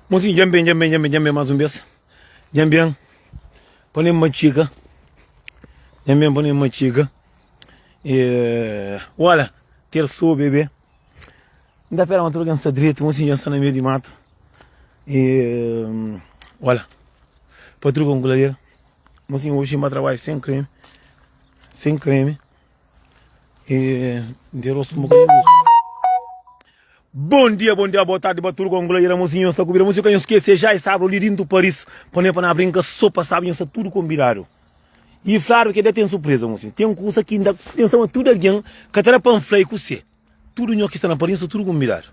Mosinhu, dja N ben, dja N ben, dja N ben, dja N ben más un bês. Dja N ben pa N matxiga. Dja N ben pa N matxiga. E, ola, terçou bebê. N ta pera ma tudu algen sta dretu. Mosinhu, dja N sta na meiu di matu. E, ola, patruga un kuladeira. Mosinhu, oji N ba trabadju sen kreme, sen kreme. E, N ten rostu un bokadinhu roxu. Bom dia, bom dia, boa tarde, ba tudo com glória, mocinho, está comigo, mocinho, que não esquece, já é sábado, ali dentro Paris, para nem para brincar, só para sábado, está tudo combinado. E claro que ainda tem surpresa, mocinho, tem coisa que ainda, tem só tudo alguém, que terá para flay com você. Tudo nho que está na Paris, está tudo combinado.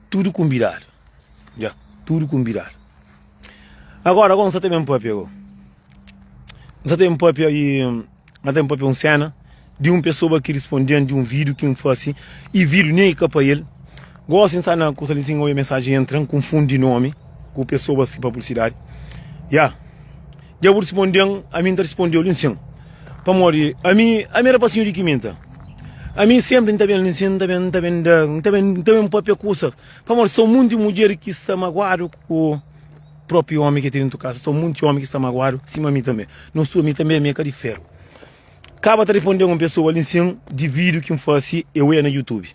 Tudo combinado. Já, tudo combinado. Agora, agora, não tem papel, agora. Não tem papel e N ta ben papia un sena di un pesoa ki risponde-m di un vídiu ki N fase i vídiu nen i ka pa el. Gósi N sta na kusa li sin obi mensajen entra, N konfundi nomi ku pesoas ki pa publisidadi. Ya, dja bu risponde-m, ami N ta risponde-u li nsin. Pamodi ami, ami é rapasinhu di kiminta. Ami senpri N ta ben li nsin, N ta ben, N ta ben da, N ta ben, N ta ben papia kusa. Pamodi son munti mudjer ki sta maguadu ku. Propi omi ki ten dentu kasa sta munti omi ki sta maguadu sima mi tanbe nos tudu mi tanbe mi é ka di feru kaba ta riponde un pesoa li nsin di video ki nfasi eu é na youtube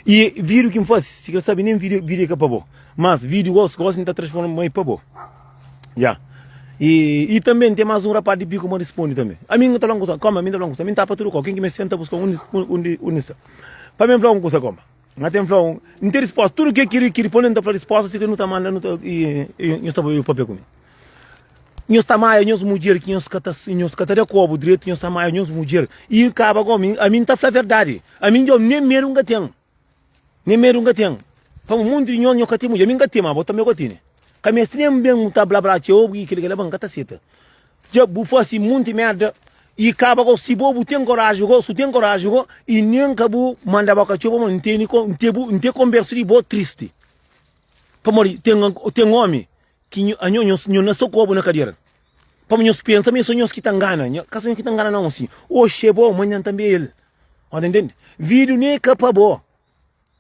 e video ki nfasi si ka sabi nen video video é ka pa bo mas video gosi gosi nta transforma pa bo ya e e tanbe nten mas un rapaz di piku ma rispondi tanbe ami nta fla un kusa koma ami nta fla un kusa mi ntapa tudu kau ken ki meste nta buska undi undi undi sta pa mi nfla un kusa koma. N ka ten fla un, N ten risposta. Tudu ke ki ki riponde, N ta fla risposta, si ke nu ta manda, nu ta i nhos ta papia ku mi. Nhos ta maia nhos mudjer ki nhos ka ta nhos ka ta da kobu dretu, nhos ta maia nhos mudjer. I kaba go mi, ami N ta fla verdadi. Ami djo nem medu N ka ten. Nem medu N ka ten. Pamo monti di nhos, nhos ka ten mudjer. Ami N ka ten, ma bo tanbe ka tene. Ka meste nem ben ta bla bla txeu i kila kila, ba N ka ta seta. Dja bu fasi munti merda i kaba go si bo bu ten koraji go su ten koraji go i nen ka bu manda boka txeu pamodi N tene N te bu N te konbersu di bo tristi pamodi ten ten omi ki nho anho nho nho na sokobu na kadera pamodi nhos pensa ma é so nhos ki ta ngana nho ka so nhos ki ta ngana nau si oxi é bo manhan tanbe é el Ó ta intende vídiu nen ka pa bo.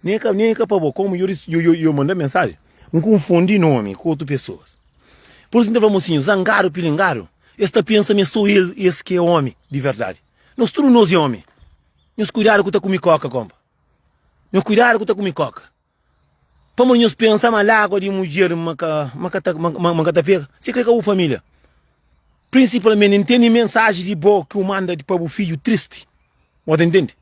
Nen ka, nen ka pa bo, komu yo, yo, yo, yo manda mensajen, N konfundi nomi ku otu pesoas. Pur isu N ta fla mosinhu, zangadu, pilingadu, es ta pensa ma é so el, es ki é omi di verdadi. Nos tudu nos é omi. Nhos kuidadu ku ta kumi koka, konpa. Nhos kuidadu ku ta kumi koka. Pamodi nhos pensa ma lagua di mudjer ma ka, ma ka ta, ma, ma ka ta pega. Si kre ka bu familia. Prinsipalmenti, N tene mensajen di bo ki u manda pa bu fidju tristi. Bo ta intende?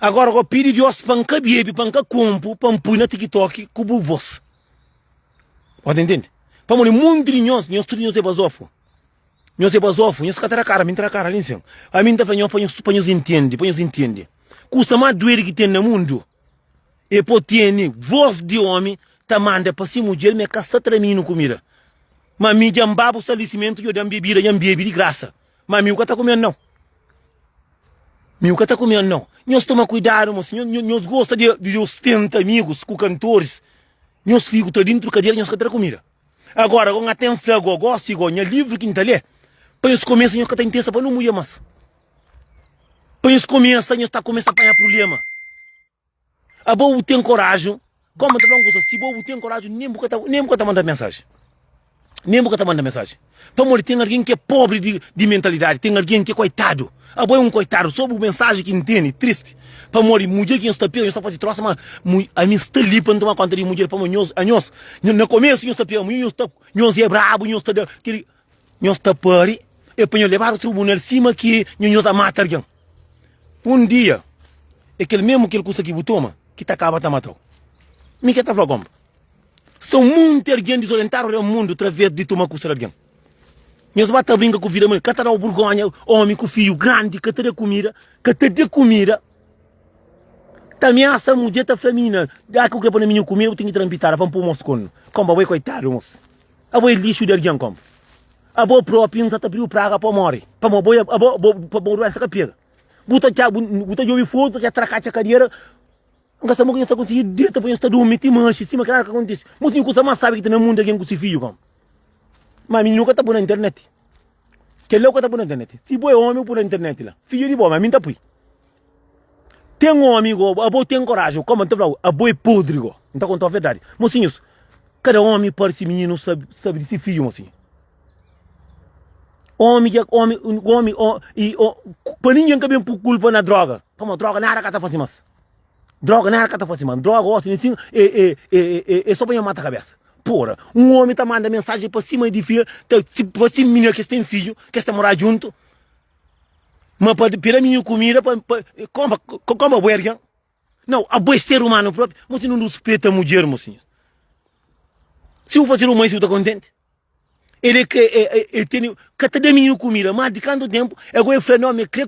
Agora go pidi Dios pa N ka bebe, pa N ka konpo, pa N pui na TikTok ku bu vos. Bo ta intende? Pamodi monti di nhos, nhos tudu nhos é bazofu. Nhos é bazofu, nhos ka ta da kara, mi N ta da kara li nsin. Ami N ta fla nhos pa nhos, pa nhos intende, pa nhos intende. Kusa más duedi ki ten na mundu é po tene vos di omi ta manda pa si mudjer ma e ka sa tra mininu kumida. Ma mi dja N ba bu stalisimentu, djo da-m bebida, dja N bebe di grasa. Ma mi u ka ta kume-m nau. Mi u ka ta kume-m nau. Nhos toma kuidadu, mosi. Nhos gosta di di ostenta amigus ku kantoris. Nhos figu ta dintru kadera, nhos ka ta da kumida. Agora, go N ten fla go, gosi go, nha livru ki N ta lé, pa nhos kumesa, nhos ka ta interesa pa nu mudjer mas. Pa nhos kumesa, nhos ta kumesa panha prublema. Abo bu ten koraju, koma ta fla un kusa, si bo bu ten koraju nen bu ka ta nen bu ka ta manda mensaji. Nen bu ka ta manda mensaji. Pamodi ten algen ki é pobri di di mentalidadi, ten algen ki é koitadu. Abo é un koitadu, so bu mensaji ki N tene, tristi. Pamodi mudjer ki nhos ta pega, nhos ta faze trosa, ma mu ami N sta li pa N toma konta di mudjer, pamodi nhos anhos na komesu nhos ta pega mudjer, nhos ta nhos é brabu, nhos ta da kili nhos ta pari e pa nhos lebadu tribunal sima ki nho nhos ta mata algen. Un dia é kel mesmu kel kusa ki bu toma ki ta kaba ta matau. Mi ke ta fla konpa. Sta un munti algen dizorientadu na mundu traves di toma kusa di algen. Nhos ba ta brinka ku vida ma ka ta dau burgonha omi ku fiju grandi ka ta da kumida, ka ta da kumida. Ta ameasa mudjer ta fla mina, da ki bu kre pa na minha kumida bu ten ki tra-m pitada pa N poi mos konu. Konpa bo é koitadu mos. Abo é lixu di algen konpa. Abo propi N sa ta pidi-u praga pa móre, pamodi abo é abo bo pa bo duensa ka pega. Bu ta txa bu ta djobe fotu, ta txa trakatxa kadera. N ka sabe mo ki nhos ta konsigi deta pa nhos ta durmi ti manxe sima ki nada ka kontise. Mos tinha kusa más sabi ki ten na mundu algen ku si fidju konpa. Ma mininu ka ta pui na internet. Kel-la bu ka ta pui na internet. Si bo é omi bu pui na internet la. Fidju di bo, ma mi N ta pui. Ten omi go, abo ten koraji, koma N ta fla-u, abo é podri go. N ta konta-u verdadi. Mosinhus. Kada omi parsi mininu sabi sabi di si fidju mosinhu. Omi dja omi omi i pa ningen ka ben pu kulpa na droga, pamodi droga nada ka ta fasi mas. Droga nada ka ta fasi mas. Droga osi nin sin e e e e so pa nha mata kabesa. Pora, un omi ta manda mensajen pa si mai di fia, ta pa si minina kes ten fidju, kes ta mora juntu, ma pa da mininu kumida pa pa konpa konpa bo ergen. Nau, abo é ser umanu propi, mo si nu ruspeta mudjer, mo sinhor. Si bu fasi ruma, si bu ta kontenti. El é kre, é, é, tene, ka ta da mininu kumida, ma di kantu tempu, é go é fla, no, me kre,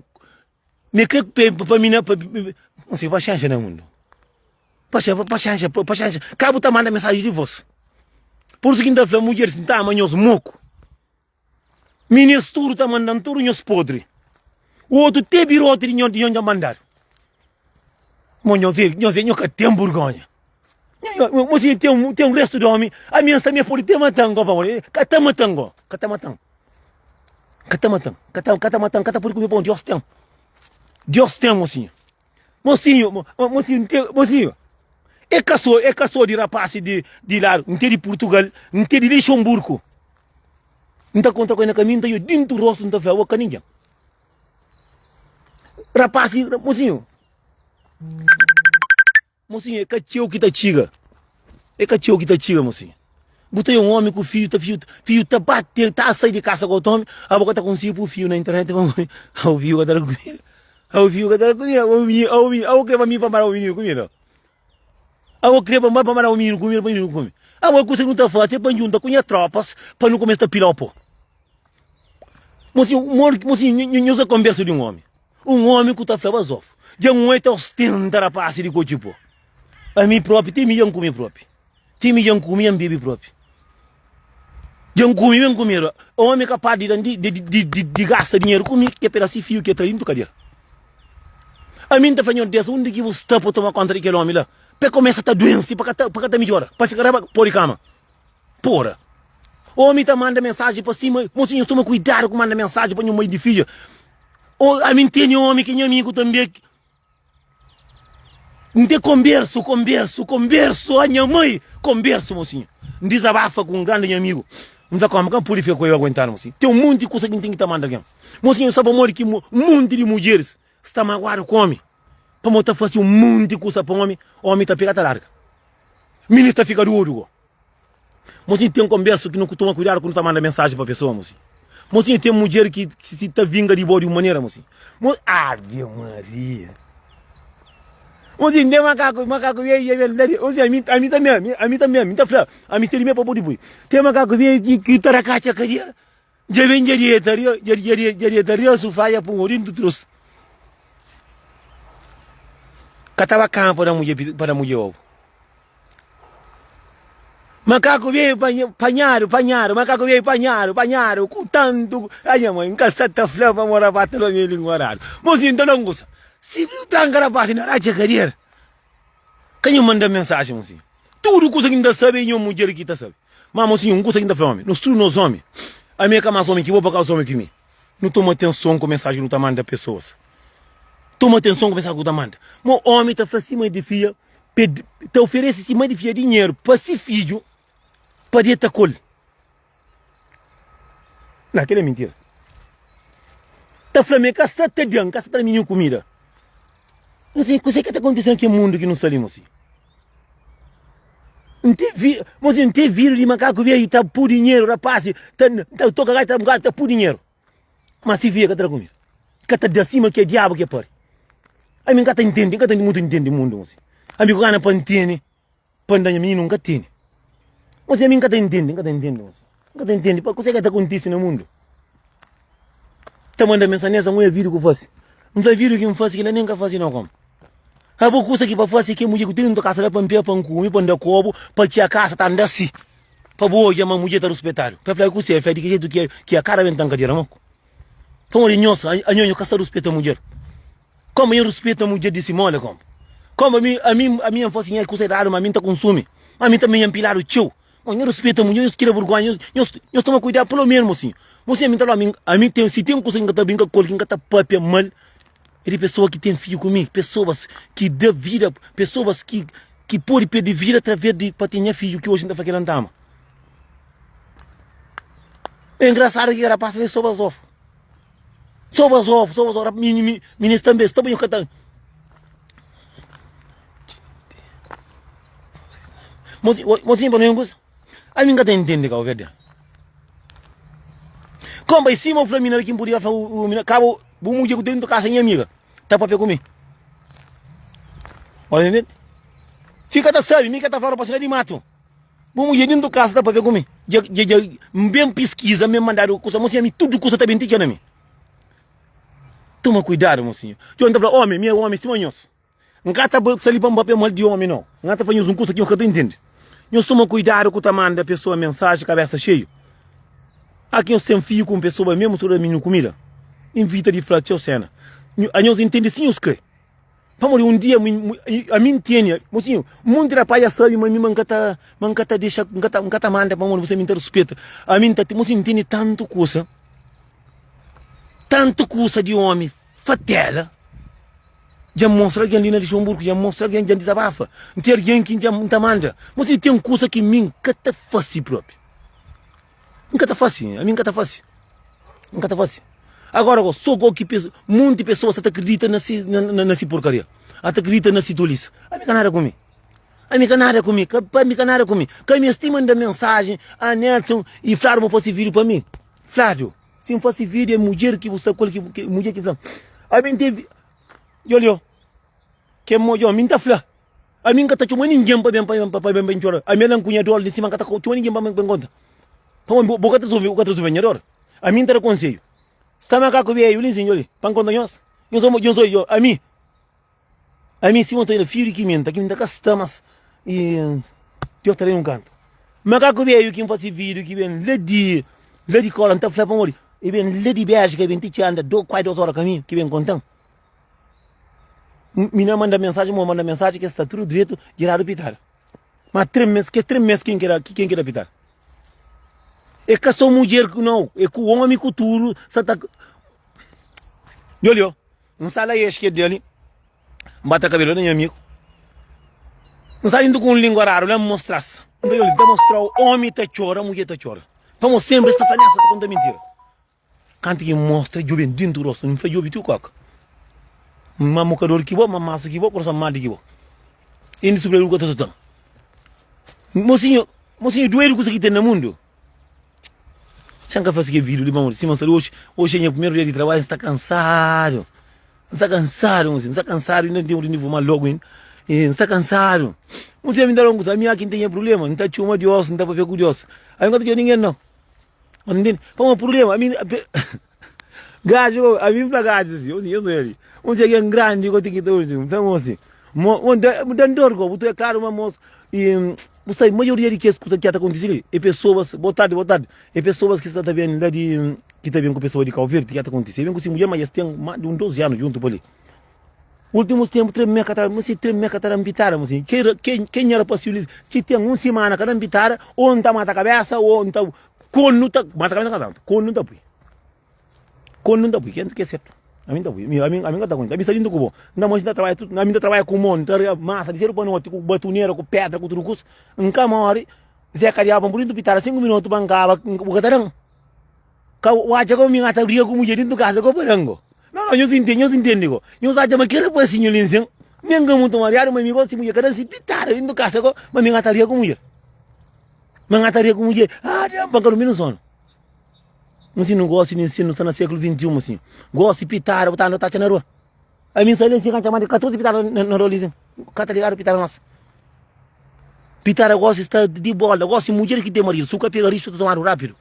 me kre pa, pa mina, pa, mo si, paxenxa na mundu. Paxenxa, paxenxa, paxenxa. Ka bu ta manda mensaji di vos. Por isu ki N ta fla mudjeris, N ta ama nhos moku. Minis tudu ta mandan tudu nhos podri. Otu te biroti di nho di nho dja mandadu. Mo nhos é nhos é nho ka ten burgonha. Nho mo si ten ten restu di omi, ami N sta mi podi te matan go pamodi ka ta matan go, ka ta matan. Ka ta matan, ka ta ka ta matan, ka ta podi kume pon Dios ten. Dios ten mosinhu. Mosinhu, mosinhu, mosinhu. É ka só, é ka só di rapasi di di ladu, N te di Purtugal, N te di Lixonburku. N ta kontra ku el na kaminhu, N ta odja dintu rostu, N ta fla, Abo ka ningen. Rapasi, mosinhu, mosinhu, é ka txeu ki ta txiga, é ka txeu ki ta txiga, mosinhu. Bu ta un omi ku fidju, ta fidju, fidju ta bate, ta sai di kasa ku otu omi, abo ka ta konsigi pui fidju na internet pamodi abo fidju ka ta da kumida, abo fidju ka ta da kumida, abo mi, abo mi, abo kre pa mi pa manda bu mininu kumida. Abo kre pa pa manda bu mininu kumida pa mininu kume. Abo kusa ki nu ta fasi é pa junta ku nha tropas pa nu kumesa ta pila o po. Mosinhu, mosinhu, nhos é konbersu di un omi. Un omi ku ta fla bazofu. Dja un oi ta ostenta rapasi di kotxi po. Ami propi ti mi dja N kume propi. Ti mi dja N kume dja N bebe propi. Dja N kume ben kumedu. Omi kapaz di dan di di di di gasta dinheru ku mi ke peda si fiu ke tra dintu kadera. Ami N ta fla Nhordes undi ki bu sta pa toma konta di kel omi la? Pa e kumesa ta duense pa ka ta pa ka ta midjora, pa fika raba podi kama. Pora. Omi ta manda mensaji pa si mai. Mosi nhos toma kuidadu ku manda mensaji pa nho mai di fidja. O ami N tene omi ki nha amigu tanbe. N te konbersu, konbersu, konbersu, a nha mai, konbersu, mosinhu. N dizabafa ku un grandi nha amigu. N fla, Kómu ka N pode fika ku el aguentadu, mosinhu? Ten un monti kusa ki N ten ki ta manda algen. Mosinhu, sabe pamodi ki un monti di mudjeris sta maguadu ku omi? Pamodi ta fase un monti kusa pa omi, omi ta pega ta larga. Minis ta fika dodu go. Mosinhu ten konbersu ki nu ku toma kuidadu ku nu ta manda mensaji pa pesoa mosinhu. Mosinhu ten mudjer ki si ta vinga di bo di un manera mosinhu. Mo Ave Maria. Mosinhu ten makaku, makaku beiu dja ben la di. Mosinhu ami ami tanbe ami ami tanbe ami ta fla ami sta di me pa pudi pui. Ten makaku beiu ki ki ta rakatxa kadera. Dja ben dja deta ria dja dja dja deta ria sufá dja pun odintu trus. Ka ta ba kama pa da mudjer pa da mudjer obu. Makaku beiu panhadu, panhadu, makaku beiu panhadu, panhadu ku tantu. Ai nha mãe, nka sa ta fla pamodi rapaz ta fla mi é linguaradu. Mosinhu, nta da un kusa. Si bu tranka rapaz na ratxa kadera, ka nhu manda mensajen, mosinhu. Tudu kusa ki N ta sabe é nhu mudjer ki ta sabe. Ma, mosinhu, un kusa ki N ta fla omi, nos tudu nos omi, ami é ka mas omi ki bo pa ka omi ki mi. Nu toma atenson ku mensajen ki nu ta manda pesoas. Toma atenson ku mensajen ki bu ta manda. Mo omi ta fla si mãe di fia. Ta oferese si mai di fia dinheru pa si fidju pa deta ku el. Na, kel é mintira. Ta fla ma e ka sa ta da-m, ka sa ta da mininu kumida. Nsin, kuzê ki ta kontise na kel mundu ki nu sta li, mosi? N te vi, mosi, N te vidu di makaku beju ta pu dinheru, rapasi ta, ta toka gaita, ta pu dinheru. Ma si fia ka ta da kumida, ka ta da sima ke diabu ke pari. Ami nka ta intende, nka ta mutu intende mundu mosi. Ami ku gana pa ntene, pa nda nha mininu nka tene. Mosi ami nka ta intende, nka ta intende mosi. Nka ta intende pa kuse ke ta kontise na mundu. Ta manda mensanesa nhu e video ku fasi. N fla video ki n fasi kila nen ka fasi no kom. Abo kusa ki pa fasi ke mudje ku tene nto kasa la pa npia pa nkume pa nda kobu pa txia kasa ta nda si. Pa bu odja ma mudjer ta ruspetadu. Pa fla kuse? El fla di ki jetu ki ki a kara ben ta nkadera moku. Pamodi nhos, anho nho ka sa ruspeta mudjer. Komu nho ruspeta mudjer di si mole komu? Komu ami ami ami N fasi nha kusa eradu ma ami N ta kunsumi. Ma ami tanbe nha npiladu txeu. Ma nho ruspeta mudjer, nhos tira burgonha, nhos nhos toma kuidadu pelo menu mosinhu. Mosinhu ami N ta fla ami ami ten si ten kusa ki N ka ta brinka ku el ki N ka ta papia mal é di pesoa ki ten fidju ku mi, pesoas ki da vida, pesoas ki. ki pode perde vida através di pa ten nha fidju ki oji N ta fla kel-la N ta ama. É engrasadu ki rapaz li é so bazofu. So bazofu, so bazofu. Minis tanbe, sta banhu ka ta. Mosinhu pa no kusa. Ami N ka ta intende Cabo Verde. Konpa e sima u fla mina ki N podia fla u mina kaba bu mudjer ku dentu kasa nha amiga ta papia ku mi. Oi entende? Fika ta sabi mi ka ta fla pa sina di matu. Bu mudjer dentu kasa ta papia ku mi. Dja dja dja N ben piskiza N ben mandadu kusa mosinhu ami tudu kusa ta ben ti txeu na mi. Toma kuidadu mosinhu. Dja N ta fla omi mi é omi sima nhos. N ka ta sta li pa N papia mal di omi, nau. N ka ta fla nhos un kusa ki nhos ka ta intende. Nhos toma kuidadu ku ta manda pesoa mensaji kabesa xeiu. A ki nhos ten fiju ku un pesoa memu si bu da mininu kumida, invita di fla txeu sena. A nhos intende si nhos kre. Pamodi un dia ami N tene, mosinhu, monti rapaz ya sabi ma mi ma N ka ta, ma N ka ta dexa, N ka ta, N ka ta manda pamodi bu sabi mi N ta ruspeta. Ami N ta, mosinhu, N tene tantu kusa, tantu kusa di omi fatela. Dja N mostra algen li na Luxemburgu, dja N mostra algen, dja N dizabafa. N ten algen ki dja N ta manda. Mas si ten kusa ki mi N ka ta fase propi. N ka ta fase, ami N ka ta fase. N ka ta fase. Agora, go, so go ki peso, monti pesoas sa ta kridita na si, na, na, na si porkaria. A ta kridita na si tolisa. Ami ka nada ku mi. Ami ka nada ku mi. Ka, pa mi ka nada ku mi. Ka mesti manda mensajen a Nelson i fladu ma fase video pa mi. Fladu. Si N fase video é mudjer ki bu sta ku el, ki, mudjer ki fla. Ami N ten. Djolio, ke mo djo, mi N ta fla, ami N ka ta txoma ningen pa ben pa ben pa ben txora, ami ala N ku nha dor li sima N ka ta txoma ningen pa ben konta, pamodi bo ka ta resolve, bo ka ta resolve nha dor, ami N ta da konsedju, sta makaku beju li nsin, djoli, pa N konta nhos, nhos omo, nhos oi, ami, ami sima N ta oja fiu di kimenta, ki N ta ka sta mas, i Deus ta da-m un kantu, makaku beju ki N fasi video ki ben la di, la di kola, N ta fla pamodi. E ben la di Bélgika, e ben ti txanda, do, kuai dos ora kaminhu, ki ben konta-m. Mi na manda mensaji, mo manda mensaji ke sta tudu dretu, dja dadu pitada. Ma tre mes, kes tre mes ken ki da, ken ki da pitada? E ka so mudjer ku nau, e ku omi ku tudu sa ta. Djolio, N sta la es ke dali. N ba tra kabelu na nha amigu. N sta inda ku un lingua raru la, N mostra-s. N ta ta mostrau omi ta txora, mudjer ta txora. Pamodi senpri es ta fla nessa, ta konta mintira. Kantu ki N mostra, djobe dintu rostu, N fla djobe ti koka. Ma mokador ki bo, ma masu ki bo, kurason mal di ki bo. Inda sobredu ka ta sutan. Mosinhu, mosinhu duedu kusa ki ten na mundu. Xa N ka fasi ke video li pamodi sima N sta li oxi, oxi é nha primeru dia di trabadju, N sta kansadu. N sta kansadu, mosinhu, N sta kansadu, inda N ten di fuma logu inda. N sta kansadu. Mosinhu, ami N ta da un kusa, ami aki N ten nha prublema, N ta txoma Dios, N ta papia ku Dios. Ami N ka ta txoma ningen nau. N ntende? Pamodi prublema, ami gaju, ami N fla gaju si, mosinhu, nhos obi, un si algen grandi ku ten ki ta obi, N fla mosi, mo, mo da, da-m dor go, bu ta klaru ma mos, i bu sabe maioria di kes kusa ki ta kontise li, é pesoas, bo tardi, bo tardi, é pesoas ki sta ta ben la di ki ta ben ku pesoa di Kau Verdi ki ta kontise, e ben ku si mudjer, ma es ten mas di un 12 anu djuntu pa li. Ultimus tenpu tremé ka ta, si tremé ka ta da-m pitada, mo si, ke, ke, ke nha rapasiu li, si ten un simana ka da-m pitada, o N ta mata kabesa, o N ta, konu ta, mata kabesa ka ta, konu ta pui. Konu ta pui, ke, ke sertu. Ami ta pui, ami, ami ka ta aguenta, ami sta dintu ku bo, N ta mostra, N ta trabadja tudu, ami ta trabadja ku mon, N ta masa di sedu pa noti, ku batunera, ku pedra, ku tudu kusa, N ka mori, Zé Kadiaba pa N pudi pitada 5 minutu pa N kaba, bu ka ta da-m. Ka bu atxa ka mi ta briga ku mudjer dintu kasa ko paran go. No no nhos intende, nhos intende go. Nhos atxa ma kel rapasinhu li nsin nen ka mutu mariadu ma mi gosi mudjer ka da si pitada dintu kasa ko ma mi ta briga ku mudjer. Ma nha ta briga ku mudjer ah da pa ka durmi no sonu. Nsin no gosi di nsin no sta na sekulu 21 mosinhu. Gosi pitada bu ta anda ta atxa na rua. Ami nsa li nsin ka txoma di 14 pitada na rua li nsin. Ka ta ligadu pitada nos. Pitada gosi sta di bola gosi mudjer ki ten maridu su ka pega risu ta tomadu rapidu.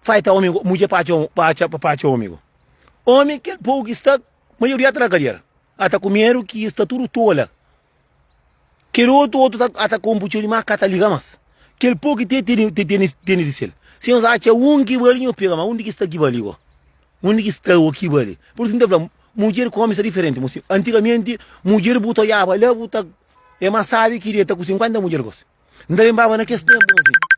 Faita omi go, mudjer pa atxa pa atxa pa atxa omi go. Omi kel povu ki sta maioria ta na kadera, ata kumedu ki sta tudu tola. Kel otu otu ta ata konpu txeu dimas ka ta liga mas. Kel povu ki te tene te tene tene di sel. Si nhos atxa un ki bali nhos pega, ma undi ki sta ki bali go? Undi ki sta o ki bali? Pur isu N ta fla, mudjer ku omi sta diferenti. Antigamenti mudjer bu ta oiaba la bu ta é mas sabi ki deta ku 50 mudjer gosi. N ta lenbraba na kes tenpu mosinhu.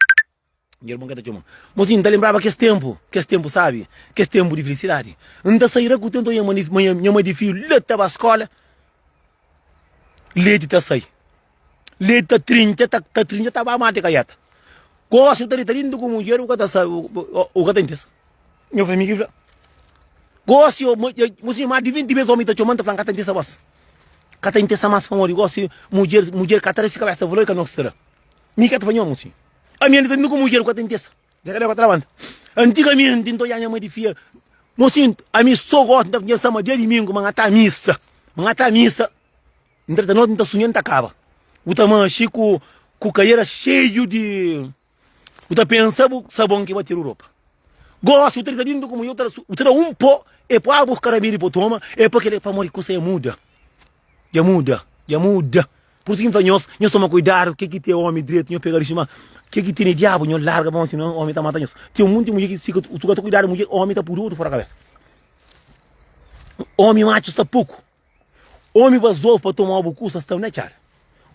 Nha irmon ka ta txoma. Mosinhu, N ta lenbraba kes tenpu, kes tenpu sabi, kes tenpu di filisidadi. N ta sai ra ku tentu nha mai di fiju la ta ba skola, leti ta sai. Leti ta trinca, ta ta trinca ta ba mate kaiata. Gosi bu ta dita dintu ku mudjer bu ka ta sabe, bu ka ta intesa. Nha fla mi ki fla. Gosi mosinhu mas di 20 bes omi ta txoman ta fla nka ta intesa mas. Ka ta intesa mas pamodi gosi mudjer mudjer ka ta da si kabesa valor ka no sta da. Mi ka ta fla nho mosinhu. Ami N ta dita ku mudjer bu ka ta intesa. Dja ka da pa ta labanta. Antigamenti N ta odja nha mai di fia mosinhu ami so gosi N ta fla sama dia dimingu ma N ta misa. Ma N ta misa. N ta noti N ta sunha N ta kaba. Bu ta manxi ku ku kaiera xeiu di bu ta pensa bu sabon ki batidu ropa. Gosi bu ta dita dintu ku mudjer bu ta da un po e po agu buska ramedi po toma e pa kila pamodi kusa ya muda ya muda ya muda. Pur isu ki N fla nhos, nhos toma kuidadu ke ki ten omi dretu nhos pega rixu ma ke ki tene diabu nhos larga pamodi sinon omi ta mata nhos. Ten munti mudjer ki si ka ta kuidadu mudjer omi ta pudu otu fora kabesa. Omi matxu sta poku. Omi bazofu pa toma bu kusa sta na txada.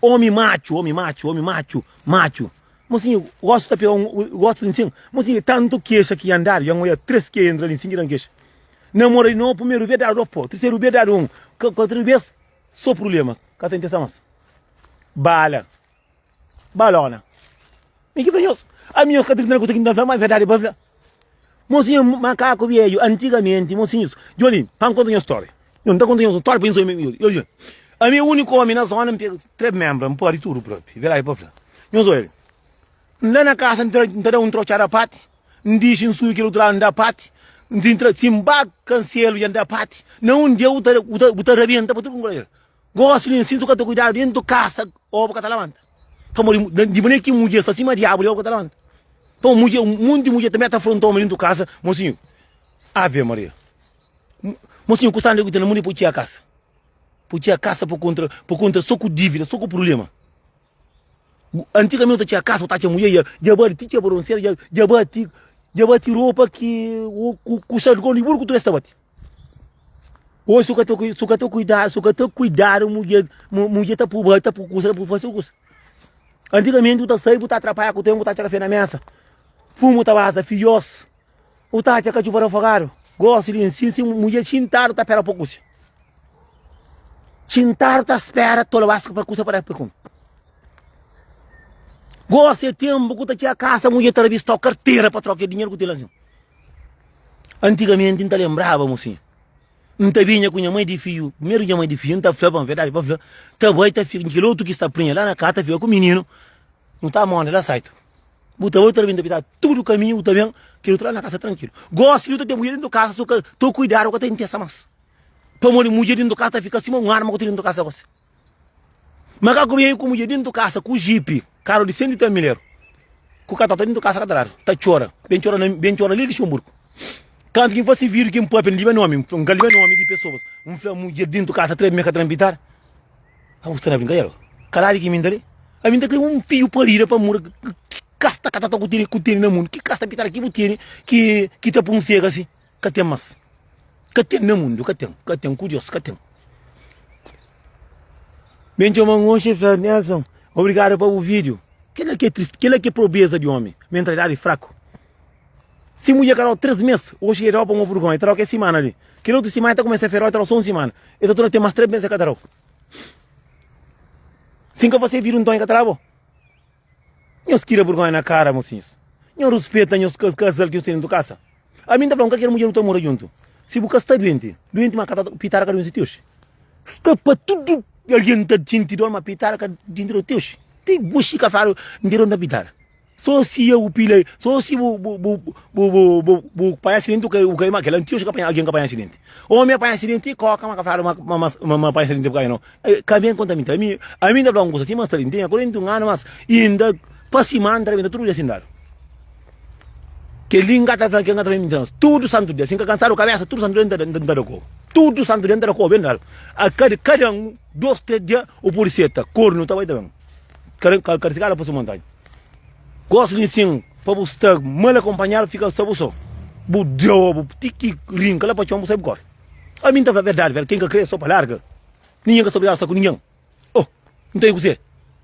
Omi matxu, omi matxu, omi matxu, matxu. Mosinhu, gostu ta pega un, gostu di nsin. Mosinhu, tantu kexa ki yan dadu, yan oia 3 ke entra li nsin ki dan kexa. Namora di novu, primeru bes dadu 2 po, terseru bes dadu 1, kuatru bes so prublema, ka ta intesa mas. Bala. Balona. Mi ki fla nhos? Ami nhos ka ta na kusa ki N ta fla, ma verdadi pa fla. Mosinhu makaku bedju, antigamenti, mosinhus, djoli, pa N konta nhos stória. N ta konta nhos un stória pa nhos obi. Djoli, ami é úniku omi na zona, N pega 3 menbra, N pari tudu propi, verdadi pa fla. Nhos obi, N la na kasa, N ta da un trotxada pati, N dixi, N subi kel utru ladu, N da pati, N entra, si N ba kanselu, dja N da pati. Na un dia, bu ta, bu ta rabenta pa tudu kunpanheru. Gosi li nsin, tu ka ta kuidadu dentu kasa, obu ka ta labanta. Pamodi di manera ki mudjer sta sima diabu li, obu ka ta labanta. Pamodi mudjer, munti mudjer tanbe ta afronta omi dentu kasa, mosinhu, Ave Maria. Mosinhu, ku sta na mundu pa txia kasa. Pa txia kasa pa kontra, pa kontra so ku dívida, so ku prublema. Antigamenti bu ta txia kasa, bu ta atxa mudjer dja bati ti txia baronsera, dja bati, dja bati ropa ki ku xadgon di buru ku tudu es ta bati. Oji su ka ta su ka ta kuidadu, su ka ta kuidadu mudjer, mudjer ta pui ta pui kusa, ta pui fasi kusa. Antigamenti bu ta sai bu ta atrapaia ku tempu bu ta atxa kafe na mesa, fumu ta baza fijos, bu ta atxa katxupa rafogadu. Gosi li nsin si mudjer xintadu ta pera pa kusa. Xintadu ta spera tola basku pa kusa pa da pa kume. Gosi é tempu ku ta txega kasa mudjer ta rabistau kartera pa troka dinheru ku ten la nsin. Antigamenti N ta lenbraba mosinhu, N ta binha ku nha mai di fiu, primeru nha mai di fiu, N ta fla pa verdadi pa fla, ta bai ta fika, kel otu ki sta prinha la na kasa ta fika ku mininu, nu ta manda la saitu. Bu ta bai bu ta bin ta pita tudu kaminhu bu ta ben, kel otu la na kasa trankilu. Gosi nu ta ten mudjer dentu kasa su ka to kuidadu ka ta intesa mas. Pamodi mudjer dentu kasa ta fika sima un arma ku ten dentu kasa gosi. Makaku bem ku mudjer dentu kasa ku jipi, karu di 130 mil eru. Ku katota dentu kasa ka ta dadu, ta txora, ben txora na, ben txora li Luxemburgo. Kantu ki N fasi vídiu ki N papia, N liba nomi, N ka liba nomi di pesoas. N fla mudjer dentu kasa 3 mes ka tra-m pitar. Ah, bu sta na brinkadera? Kaladi ki mi N ta li. Ami N ta kre un fiju parida pa muda ki kasta katota ku tene, ku tene na mundu. Ki kasta pitada ki bu tene ki ki ta pun sega si? Ka ten mas. Ka ten na mundu, ka ten, ka ten, ku Deus, ka ten. Ben txoma-m oxi e fla, Nelson, obrigadu pa bu vídiu. Kela ki é triste, kela ki é pobreza di omi, mentalidadi fraku. Si mudjer ka dau 3 mes, oxi e dau pa un furgon, e ta dau kel simana li. Kel otu simana e ta kumesa ferau, e ta dau so un simana. E ta torna ten mas 3 mes e ka ta dau. Si N ka fase vídiu nton e ka ta da bo. Nhos kira burgonha na kara, mosinhus. Nhos ruspeta nhos kazal ki nhos ten dentu kasa. Ami N ta fla, un kalker mudjer nu ta mora djuntu. Si bu ka sta duenti, duenti ma ka ta pitada ka duensi ti oxi. Sta pa tudu algen ta xinti dor ma pitada ka xinti dor ti oxi. Ti goxi ka fladu N ten dor na pitada. So si bu pila, so si bu bu bu bu bu bu panha asidenti bu kai bu kai ma kila ti oxi ka panha algen ka panha asidenti. Omi a panha asidenti koka ma ka fladu ma ma ma ma panha asidenti bu kai no. Ka ben konta mintira. Ami, ami N ta fla un kusa sima N sta li, N ten 41 anu, mas inda pa sima N ta rabenta tudu dia sin dadu. Kel-li N ka ta fla, N ka ta fla mintira nos. Tudu santu dia, si N ka kansadu kabesa, tudu santu dia N ta N ta da koba. Tudu santu dia N ta da koba ben dadu. A kada, kada un, dos, tres dia, u pudi seta kornu ta bai ta ben. Kada, kada sikada pa su montanha. Gostu di nsin pa bu sta mal akonpanhadu, fika sta bu so. Bu da, bu ti ki rinka la pa txon, bu sai bu kori. Ami N ta fla verdadi, verdadi, ken ka kre, so pa larga. Ningen ka sta obrigadu sta ku ningen. Oh, N ta i kuzê?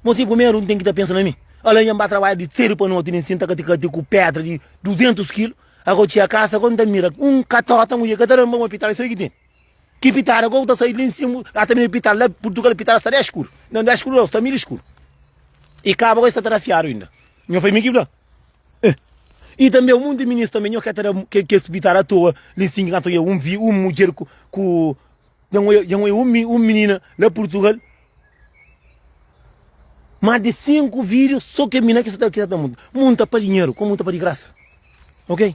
Mosinhu, primeru N ten ki ta pensa na mi. Ala nha N ba trabadja di sedu pa noti, nin si N ta kati-kati ku pedra di 200 kilu. Ago txia kasa, ago N ta mira un katota mudjer ka ta da-m pa uma pitada, sai ki ten. Ki pitada ago bu ta sai li nsin, ata mi pitada la Purtugal pitada sta 10 skuru. Não 10 skuru não, sta mil skuru. I kaba ku es ta ta da fiadu inda. Nho fla mi ki fla. Eh. I tanbe munti minis tanbe nho ka ta da kes pitada atoa li sin ki ka ta oia un vi un mudjer ku ku dja N oia dja N oia un un minina la Purtugal mas di 5 video so ke mina ki sa ta ki sa ta munta. Munta pa dinheru ko munta pa di grasa. Ok?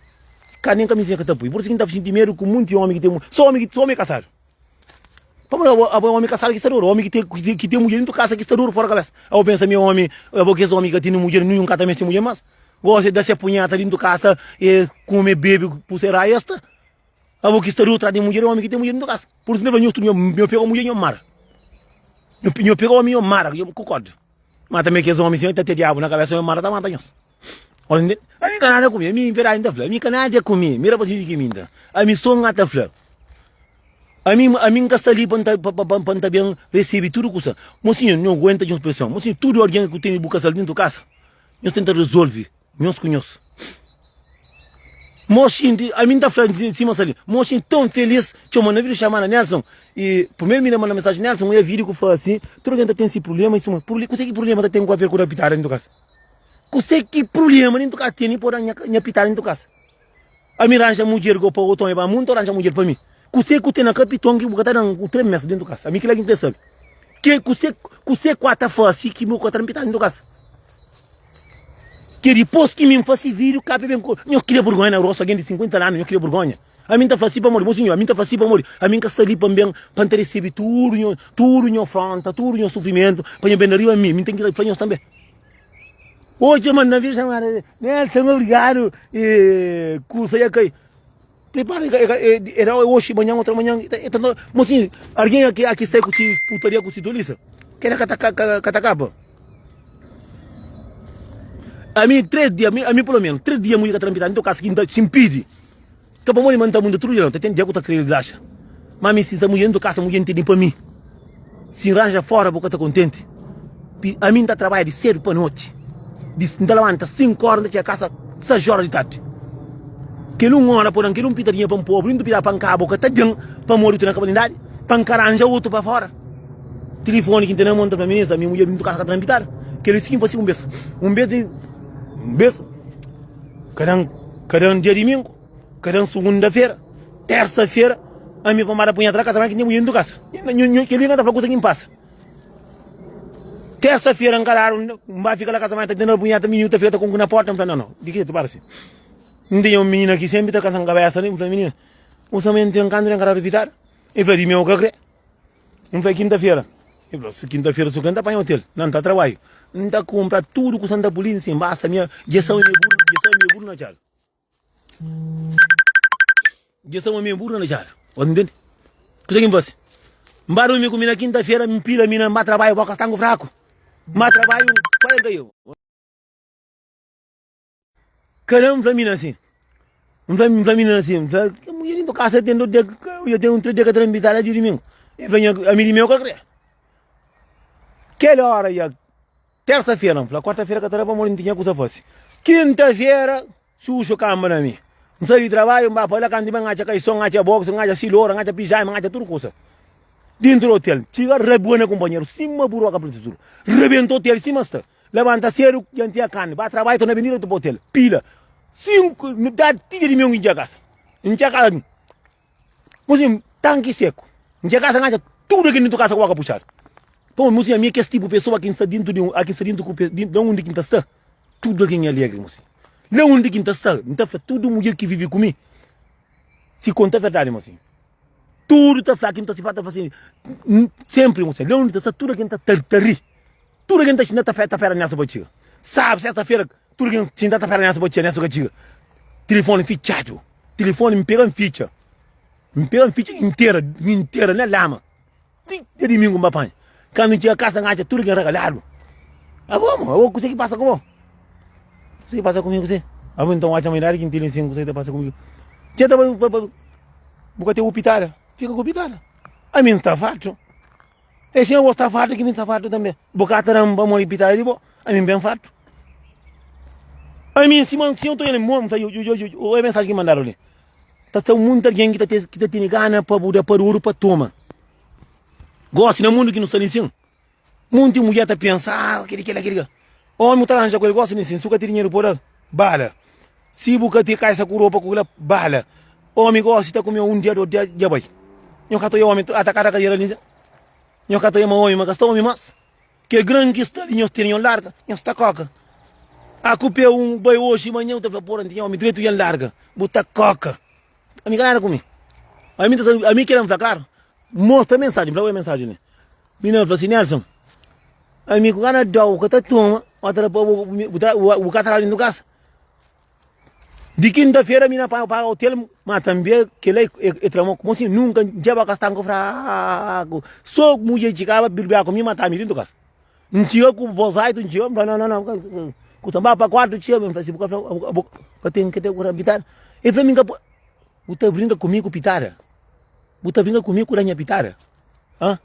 Ka nen kamizinha ka ta pui. Pur isu ki N ta xinti medu ku munti omi ki ten so omi ki so omi kasadu. Pamodi abo, abo é omi kasadu ki sta duru, omi ki ten, ki ten mudjer dentu kasa ki sta duru fora kabesa. Abo pensa mi é omi, abo kes omi ki ka tene mudjer ninhun ka ta meste mudjer mas. Gosi da se punheta dentu kasa, e kume, bebe ku se raia sta. Abo ki sta duru tras di mudjer é omi ki ten mudjer dentu kasa. Pur isu N ta fla nhos tudu, nho pega mudjer nho mara. Nho pega omi nho mara ku korda. Ma tanbe kes omi sin ta ten diabu na kabesa nho mara ta mata nhos. Ami ka nada ku mi, ami verdadi N ta fla, ami ka nada ku mi, mira pa sinti ki mi nta, ami so N ta fla, ami ami N ka sta li pa N ta pa pa N ta ben recebi tudu kusa, mosinhu nho aguenta nhos preson, mosinhu tudu algen ku tene bu kasal dentu kasa, nhos tenta resolvi nhos ku nhos. Mo xinti, ami N ta fla sima sta li, mo xinti ton felis, txoma na video chamada Nelson, i primeru mi na manda mensaji Nelson, oia video ku fla si, tudu algen ta ten si prublema, i suma, kuse ki prublema ta ten ku aver ku da pitada dentu kasa? Kuse ki prublema dentu kasa tene pa da nha pitada dentu kasa? Ami ranja mudjer go pa otu omi ba muntu ranja mudjer pa mi. Kuse ku ten na kapiton ki bu ka ta dan ku 3 mes dentu kasa? Ami kila ki N kre sabe. Ke kuse kuse ku ata fasi ki bu ka ta dan pitada dentu kasa? Ke dipos ki mi N fasi video kape ben ku nho kria burgonha na rostu algen di 50 anu nho kria burgonha. Ami N ta fasi pamodi bo sinhor, ami N ta fasi pamodi ami N ka sta li pa N ben pa N ta resebe tudu nho tudu nho fronta, tudu nho sufrimentu pa nho ben da riba mi. Mi N ten ki fla nhos tanbe. Oca ma na vida chamada Nelson obrigado e kusa ya kai prepara era oxi manhã outra manhã mocinho alguém aqui aqui sai com si putaria com si toliça que ka ta ka ta capa a mim três dias a mim pelo menos três dias mulher ka trampita então casa que se impede Ka pamodi ma N ta munda tudu dia nau, ta ten dia ku ta kre rilaxa. Ma mi si N sta mudjer dentu kasa, mudjer ntende pa mi. Si N ranja fora bo ka ta kontenti. Pi ami N ta trabadja di sedu pa noti. Di N ta labanta sinku ora N ta txiga kasa sais ora di tardi. Kel un ora pa dan kel un pitadinha pa N pobri, un pitadinha pa N kaba bo ka ta dan pamodi bu ta na kabalindadi pa N ka ranja otu pa fora. Tilifoni ki N ten na mon ta fla minisa mi mudjer dentu kasa ka ta dan pitada. Kel li si ki N fasi un bes. Un bes un bes. Kada kada dia dimingu, kada sugunda-fera, tersa-fera, ami pa manda punheta na kasa, ma ki nha mulher dentu kasa. Kel-li N ka ta fla kusa ki N pasa. Tersa-fera N ka dadu, N ba fika la kasa, ma ta tenta punheta, mininu ta fika ta konku na porta, N fla, nau, nau, di ki jetu para si. N tinha un minina ki senpri ta kansa-m kabesa li, N fla, minina, bu sabe ma N ten kantu di N ka dadu pitadu? El fla, di meu ka kre. N fla, kinta-fera. El fla, si kinta-fera su kre, N ta panha otel. Na, N ta trabadju. N ta kunpra tudu kusa, N ta puli nsin basa minha djesau mi buru, djesau mi buru na txada. Djesau mi buru na txada. Bo ntende? Kusa ki N fasi? N ba durmi ku mi na kinta-fera, N pila mi na N ba trabadju, boka stangu fraku. N ba trabadju, 40 eu. Kada un fla mina asin. Un fla, un fla mina asin. Un fla, ke mulher dintu kasa ten do dia, eu ten un 3 dia ka ta invitada dia domingu. E fla, nha, ami di meu ka kre. Kel hora ya, terça-feira, un fla, quarta-feira ka ta da pamodi N tinha kusa fasi. Quinta-feira, xuxu kamba na mi. N sai di trabadju, N ba pa la, kantu ben N atxa kaison, N atxa box, N atxa silora, N atxa pijama, N atxa tudu kusa. Dentru di hotel, txiga rabua na kumpanheru, sima buroka prefeitura. Rebenta hotel sima sta. Labanta sedu, jantia karni, ba trabadja, torna bini diretu pa otel. Pila, 5, metadi ti dia di meu N txiga kasa. N txiga kasa, mosinhu, tanki seku. N txiga kasa, N atxa tudu algen dintu kasa ku boka puxadu. Pamodi, mosinhu, ami é kes tipu pesoa ki N sta dintu di un, ki N sta dintu ku, na undi ki N ta sta, tudu algen é alegri, mosinhu. La undi ki N ta sta, N ta fla tudu mudjer ki vive ku mi, si konta verdadi, mosinhu. Tudu ta fla ki N ta si, ta fla si, senpri, mosinhu, la undi N ta sta, tudu algen ta ta ri. Tudu algen ta xinta ta ta pera Nelson pa txiga. Sábadu, sesta-fera, tudu algen xinta ta pera Nelson pa txiga, Nelson ka txiga. Tilifoni fitxadu. Tilifoni N pega N fitxa. N pega N fitxa intera, intera na lama. Ti dia dimingu N ba panha. Kandu N txiga kasa N atxa tudu algen ragaladu. Abo mo, abo kuse ki pasa ku bo? Kuse ki pasa kumigu kuse? Abo nton atxa ma idadi ki N tene sin kuse ki ta pasa kumigu? Txeu ta bu ka ten bu pitada, fika ku pitada. Ami N sta fartu. E sin abo sta fartu ki mi sta fartu tanbe. Bo ka ta dan pamodi pitada di bo, ami N ben fartu. Ami sima si N ta oja mo, N fla, oja mensaji ki mandadu li. Ta sta munti algen ki ta ki ta tene gana pa bu da pa duru pa toma. Gosi na mundu ki nu sta li sin, munti mudjer ta pensa, ah, kili kila kili kila. Omi bu ta ranja ku el gosi nisin, si bu ka ten dinheru pa da, bala. Si bu ka ten kaisa ku ropa ku kila, bala. Omi gosi ta kume un dia, dos dia, dja bai. Nho ka ta oia omi atakadu kadera li, nho ka ta oia ma omi ma ka sta omi mas. Kel gran ki sta li nho tene nho larga, nho sta koka. A ku pe un bai oxi manha bu ta fla pora N tinha omi dretu dja N larga. Bu ta koka. Ami ka nada ku mi. Ami ta sabe, ami kila N fla klaru. Mostra mensajen, N fla oi mensajen li. Minina fla si Nelson, ami ku gana dau ka ta toma, ma ta da pa bu, bu ta bu ka ta da dintu kasa. Di kinta-fera mi na paga hotel, ma tambi kila e tra mo, mo si nunka N ceba ka stanku fraku. So mudjer txigaba birbia ku mi, ma ta mi dintu kasa. N txiga ku vos altu, N txiga, N fla no, no, no, ku ta ba pa kuartu txiga, N fla si bu ka fla, bu ka ten ke ten pitada. E fla mi N ka pode, bu ta brinka ku mi ku pitada? Bu ta brinka ku mi ku da nha pitada? Hã?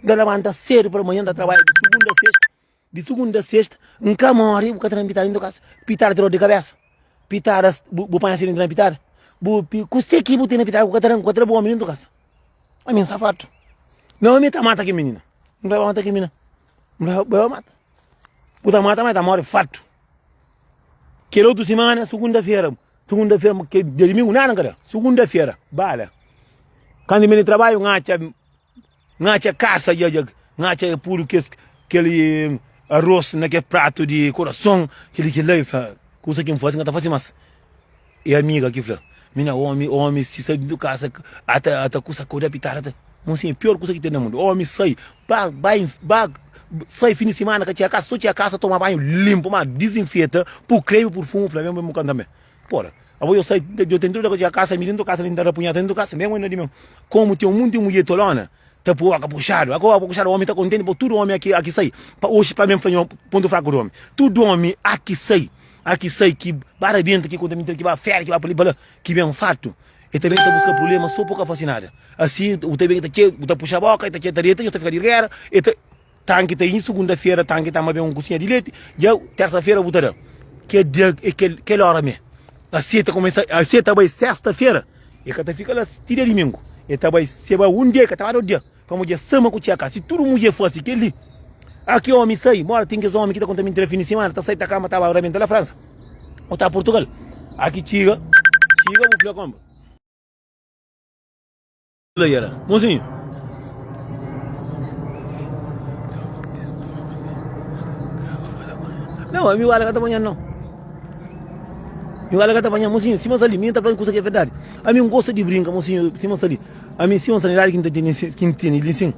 N ta labanta sedu pa manha N ta trabadja di sugunda a sexta, di sugunda a sexta N ka mori bu ka ta da-m pitada inda kasa. Pitada ta dor di kabesa, pitada bu bu panha asidenti na pitada, bu kuse ki bu ten na pitada bu ka ta da-m, bu ka ta da bu omi dentu kasa. Ami N sta fartu. Nha omi ta mata ki minina. N fla, ba mata ki minina. N fla, ba mata. Bu ta mata, ma e ta mori fartu. Kel otu simana, sugunda-fera, sugunda-fera, ke dia dimingu nada N ka da. Sugunda-fera, bala. Kantu N ben di trabadju, N atxa N atxa kasa dja dja N atxa pudu kes kel aros na kes pratu di korason kel kel la e fla kusa ki N fasi N ka ta fasi mas. E amiga ki fla mi na omi omi si sai di kasa ata ata kusa koda pitada ta mo sin pior kusa ki ten na mundu omi sai ba ba ba sai fin di simana ka txega kasa so txega kasa toma banhu limpu ma disinfeta pu kremi purfumu fla mesmu mesmu kanta me pora abo yo sai yo ten tudu ka txega kasa mi dintu kasa mi ta da punheta dintu kasa mesmu na di meu komu ten munti mudjer tolona ta pui oka puxadu ako oka puxadu omi ta kontenti po tudu omi aki aki sai pa oxi pa mi fla nho pontu fraku di omi tudu omi aki sai aki sai ki ba rabenta ki konta mintira ki ba fera ki ba pa li pa la ki ben fartu e ta ben ta buska prublema so po ka fasi nada asi u ta ben ta txe u ta puxa boka e ta txe ta deta nho ta fika di gera e ta Tanki ta inxi sugunda fera, tanki ta ma ben un kusinha di leti, dja tersa fera bu ta da. Kel dia, e kel, kel ora me. Asi e ta kumesa, asi e ta bai sesta fera, e ka ta fika la ti dia dimingu. E ta bai, se bai un dia, e ka ta bai otu dia. Pamodi dja sama ku txeka. Si tudu mudjer fasi kel li, a ki omi sai, mora ten kes omi ki ta konta mintira fin di simana, ta sai ta kama ta bai rabenta la Fransa, o ta Purtugal. A ki txiga, txiga bu fla konba. Mozinho. Não, ami wala ka ta banha não. Mi wala ka ta banha, mozinho. Sima sali, mi ta fala kusa que é verdade. Ami n gosta de brinca, mozinho, sima sali. Ami sima sali, idade que n ta tene, que n tene li sim.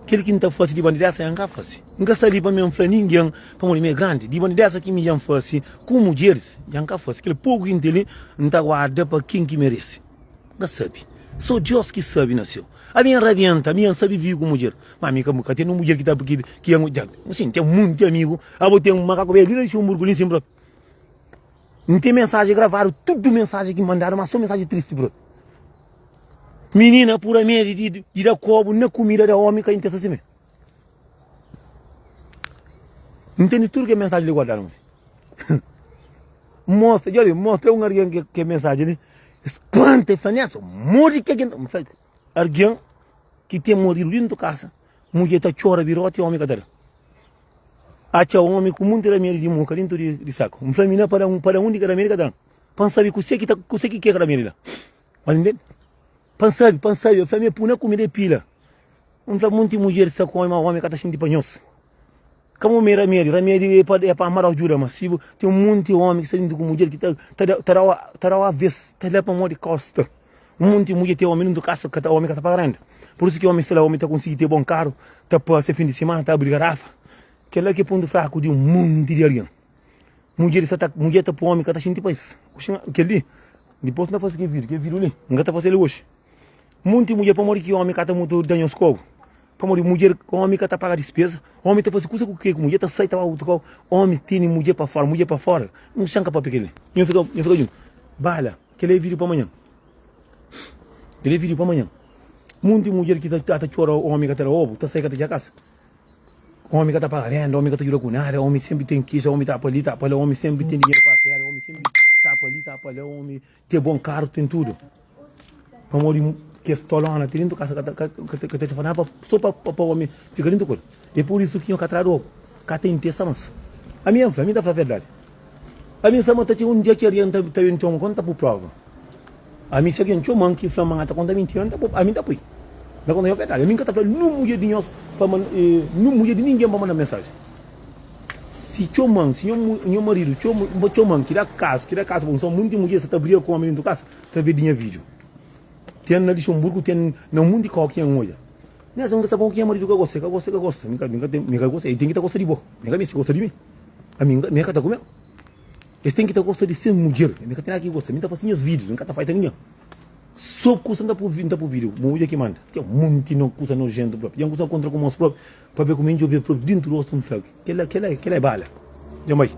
Kel ki n ta fasi di bandidesa, n ka fasi. N ka sta li pa mi n fla ninguém, pamodi mi é grandi. Di bandidesa ki mi dja n fasi ku mudjeris, dja n ka fasi. Kel poku ki n ten li, n ta guarda pa ken ki merese. N ka sabe. So Deus ki sabe na seu. Ami N rabienta, ami N sabe vive ku mudjer. Ma ami ka ka ten un mudjer ki ta ki ki N dja. Sin, ten munti amigu. Abo ten un makaku bedju li na Luxemburgu li sin propi. N ten mensajen gravadu, tudu mensajen ki mandadu, ma so mensajen tristi propi. Minina pura medi di di da kobu na kumida da omi ka intesa sime. N tene tudu ke mensajen li guardadu si. Mostra, dja li, mostra un argen ke ke mensajen li. Spanta, e fla, Nelson, modi ki algen ta. N fla, argen ki ten maridu dentu kasa, mudjer ta txora biroti, omi ka ta da. Atxa omi ku munti ramedi di muka dentu di di saku. N fla, mina pa da un, pa da un di ka ramedi ka ta da. Pa N sabi kuse ki ta, kuse ki ke ramedi la. Pa N ntende? Pa N sabi, pa N sabi. E fla, mi pui na kumida e pila. N fla, munti mudjer sta ku omi, ma omi ka ta xinti pa nhos. Ka bo mê ramedi, ramedi é pa é pa ama dau djuda, ma si bu ten un monti omi ki sta djuntu ku mudjer ki ta ta da ta dau ta dau aves, ta da pamodi kosta. Un monti mudjer ten omi djuntu kasa ka ta omi ka ta paga renda. Pur isu ki omi sta la, omi ta konsigi ten bon karu, ta pasa fin di simana, ta abri garafa. Kel-la ki é pontu fraku di un monti di algen. Mudjer sa ta mudjer ta poi omi ka ta xinti pa es. Oxi kel-li, dipôs N ta fase kel vídiu, kel vídiu li N ka ta fase el oxi. Munti mudjer pamodi ki omi ka ta mutu da nhos kogu? Pamodi mudjer omi ka ta paga dispeza, omi ta fasi kusa ku ke ku mudjer ta sai ta ba utru kau, omi tene mudjer pa fora, mudjer pa fora. N xan ka papia keli. Nho fika nho fika djuntu. Bala, keli é video pa manhan. Keli é video pa manhan. Munti mudjer ki ta ta txora omi ka ta da obu, ta sai ka ta txia kasa. Omi ka ta paga renda, omi ka ta djuda ku nada, omi senpri ten kixa, omi ta pa li ta pa la, omi senpri ten dinheru pa feria, omi senpri ta pa li ta pa la, omi Ten bon karu, ten tudu. Pamodi kes tolona ti dentu kasa ka ta ka ta ka ta fala nada so pa pa omi fika dentu ku el. E pur isu ki nho ka tradu obu, ka ta intesa mas. Ami N fla, ami N ta fla verdadi. Ami N sa ma ta txiga un dia ki algen ta ben txoma ku N ta pui prova. Ami si algen txoma-m ki fla-m ma N ta konta mintira, N ta pui, ami N ta pui. N ta konta nhos verdadi. Ami N ka ta fla nun mudjer di nhos pa manda, nun mudjer di ningen pa manda mensajen. Si txoma-m, si nho maridu txoma-m ki da kazu, ki da kazu pa N sa munti mudjer sa ta briga ku omi dentu kasa atraves di nha video. Ten na Lixonburgu, ten na un munti kau ki N odja. Nessa N ka sa pamodi ki nha maridu ka gosta, el ka gosta, el ka gosta. Mi ka, mi ka ten, mi ka gosta, el ten ki ta gosta di bo. Mi ka meste gosta di mi. Ami N ka, mi ka ta kume-l. Es ten ki ta gosta di ses mudjer. Mi ka ten nada ki gosta. Mi ta fase nhas vídius, N ka ta faita ningen. So kusa N ta pui, N ta pui vídiu. Bo odja ki manda. Ten monti no kusa nojentu propi. Dja N kusa kontra ku mos propi, pabia ku mi N djobe propi dintu rostu N fla, kela, kela, kela é bala. Dja N bai.